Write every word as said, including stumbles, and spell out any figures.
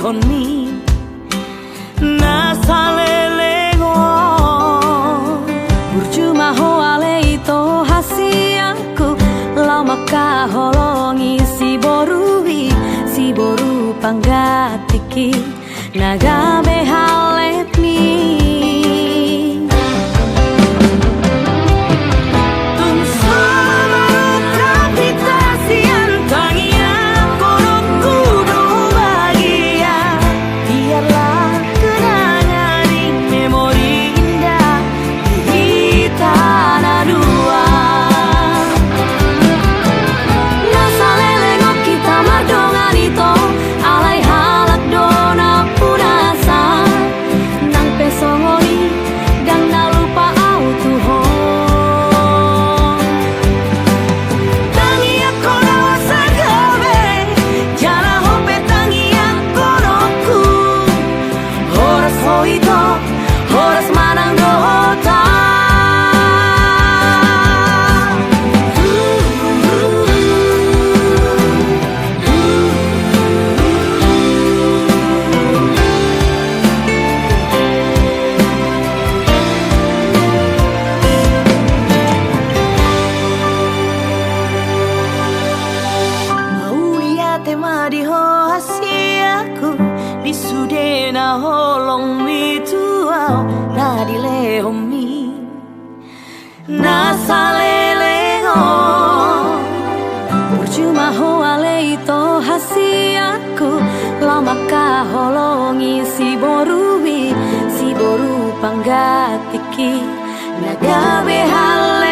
Hon mi na saleleng on. Burju ma ho ale ito hasianku, laho mangkaholongi si boru i, si boru panggantiku na gabe hallet mi. Tung so marungkap hita sian tangianghononku do bagia, biarlah kenangan i memori indah di hita na dua. Na saleleng on hita mardongan ito, alai halak do na punasa. Nang pe songon i ndang na lupa ahu tu ho. Tangianghon ahu asa gabe, jala ho pe tangianghononku. Horas ho ito, horas manang dohot ahu. Mauliate ma di ho hasianku, di sude na holong mi tu ahu na dilehon mi. Na saleleng on. Burju ma ho ale ito hasianku, laho mangkaholongi si boru i, si boru panggantiku na gabe hallet.